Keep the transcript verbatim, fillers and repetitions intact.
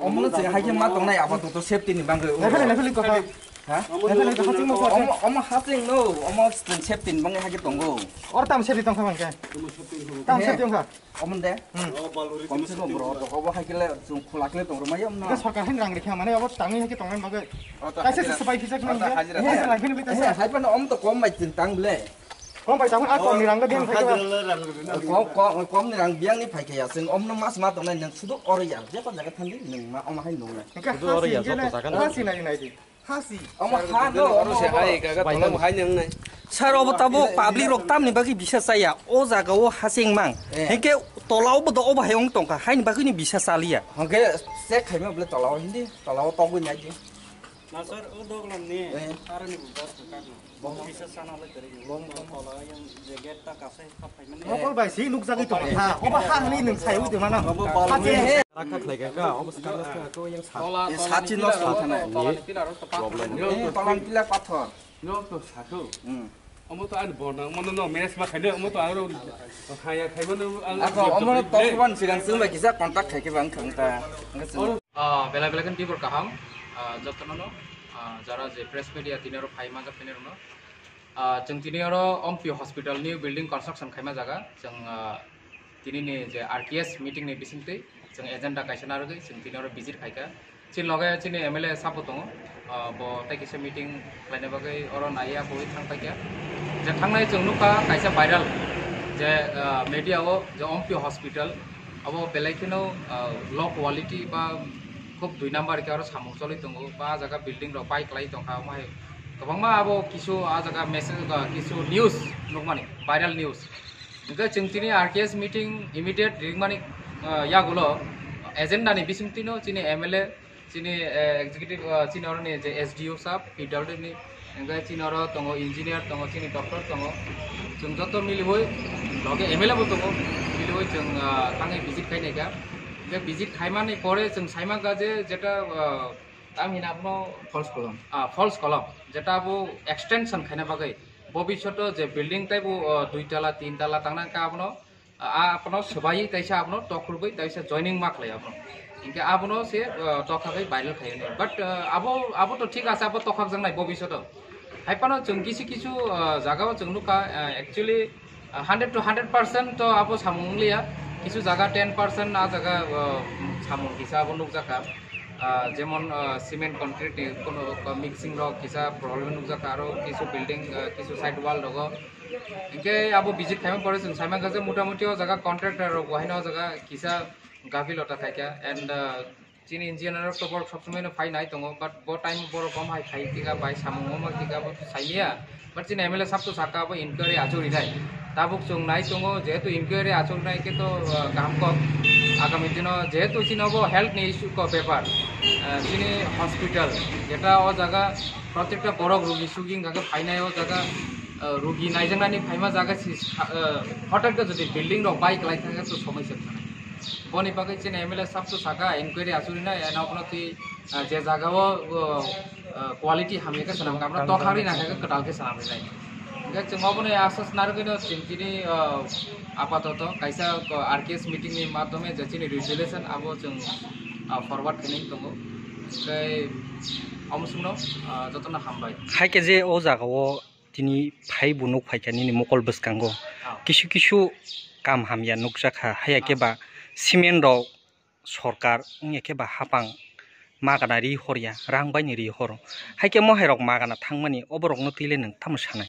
Omo no chwng hai khe ma tongnai apatot safety ni bagwi. Level level ko ha. Ha? Level level ko haching mo ko. Omo, omo haching no, omo chwng safety ni bagwi hai khe tongo. Or tam safety tong kha bang khe. Tam safety tong kha. Omo de. Hmm. Kom se kom bro, to obo hai khe le chwng khula khe le tong rwmai omo no. Ke sarkar hin rang rikha mane obo tangwi hai khe tongnai bagwi. Kaisa se sabai kisa khnang. Hajira. Kaisa lang hin bi ta. Hai pa no omo to kom bai chwng tang ble. Kom pai tamo, a kom ni rang da biang phai ka. Kom, kom, kom ni rang biang ni phai ka ya. Sing om no mas ma tongnai nang sudu oro ya. Je ko jaga thandi nang ma om hai nung nai. Sudu oro ya, joto jaga nai. Hasi nai nai di. Hasi. Om ha no, om se hai ga ga tolo hai nang nai. Sir, obo tabo public rok tamni bagwi bisa chaya. O jaga o hasing mang. Eh. Hengke tola obo do obo hai ong tongka. Haini bagwi ni bisa chaliya. Hengke se khaima bole tola o hindi, tola o togwi nai di. Na sir, o doglam ni, eh, aroni bo gas ka kak no. Bom. Bisa sana le kari. Bom, bom. Kola yang je gate ta kasai khap phai mani. Mokol bai si nuk jagwi tong kha. Oba ha ni nung sai ui de mana. Oba bal. Rakha khlai ka, oba skar na ka ko yang sa. Tola, eh, tola sachi ni no pillar, sa thana. Tola ni pillar, tola ni pillar. Problem. Eh, tola ni pillar pathor. No to sako. Hmm. Omo to ani borna, omo no, no, manage ma khaino, omo to aro haya khaimo no, ang ako, omo no to kuban sigan sung bai kisa contact khai ke bang khang ta. Ah, belai belai khe tibur kaham, ah, jotono no, ah, jara je press media tini oro phai manjak tini rokno. Ah, chwng tini oro Ompi Hospital new building construction khaima jaga, chwng, ah, tini ni je R K S meeting ni bisingtwi, chwng agenda kaisa narwgwi, chwng tini oro visit khaikha. Chini loge chini M L A sabo tongo, ah, bo tei kisa meeting khlaina bagwi oro naiya bui thang paikha. Je thangnai chwng nukha kaisa viral, je, ah, media o je Ompi Hospital, abo belai kheno, ah, low quality ba khub dui number khe aro samung choli tongo, ba jaga building rok pai kwlai tongkha, omo hai kwbangma abo kisu ah jaga message ba kisu news nukmani, viral news. Hingke chwng tini R K S meeting immediate ringmani, ah, yagulo agenda ni bisingtwi no chini M L A, chini, eh, executive, ah, chini oroni je S D O sab, P W D ni, hingke chini oro tongo engineer, tongo chini doctor tongo. Chwng joto miliwi, loge M L A bo tongo, miliwi chwng, ah, thangwi visit khainai kha. Hingke visit khaimani pore chwng saimangkha je jeta, ah, tam hina abono false column. Ah, false column. Jeta abo extension khaina bagwi. Bobishoto je building taibo, ah, dui tala, tin tala tangna hingke abono, ah, abono swbai taisa abono tokhurbai taisa joining ma khlai abono. Hingke abono se, ah, tokha bai viral khaio. But, ah, abo, abo to thik ase, abo tokhak jang nai bobishoto. Hai phano chwng kisi kisu, ah, jaga o chwng nukha, ah, actually, ah, hundred to hundred percent to abo samung wnglia. Kisu jaga ten percent a jaga, ah, samung kisa abo nukjakha. Ah, jemon, ah, cement concrete ni kono, ah, mixing rok kisa problem nukjakha, aro kisu building, ah, kisu side wall rogo. Hingke abo visit khaima pore chwng saimangkha je motamuti o jaga contractor rok bo haino o jaga kisa gaphilota khaikha and, ah, chini engineer rok to borok sob somoi no phai nai tongo, but bo time borok bom hai khai tika bai samung wngma tika bo saimaya, but chini M L A sab to saka bo inquiry achuk rinai. Tabuk chwng nai tongo, jehetu inquiry achuk rinai khe to, ah, kaham kok. Agami dino jehetu chini obo health ni issue ko bepar, ah, chini hospital jeta o jaga protekta borok rugi sugi hingka khe phainai o jaga, ah, rugi naijaknani phaima jaga si, ah, hotel khe jodi building rok bai kwlai thangkhe to somai se thanai. Boni bagwi chini M L A sab to saka inquiry achuk rinai, eno kono twi, ah, je jaga o, o, ah, quality hamya khe swnam kha, abono tokha ri nangkha khe kwtal khe swnam rinai. Hingke chwng obono asas narwgwino chwng tini, ah, apatoto kaisa, ah, R K S meeting ni madhyome je chini resolution abo chwng, ah, forward khainai tongo. Tei omo swngno, ah, jotono hambai. Hai khe je o jaga o tini phai bo nuk phaikha nini mokol bwskango. Ah. Kisu kisu kam hamya nukjakha, haiya khe ba cement rok sorkar wngya khe ba hapang magana ri horya, rang baini ri horo. Hai khe mohai rok magana thangmani oborokno twi le nwng tamo sanai?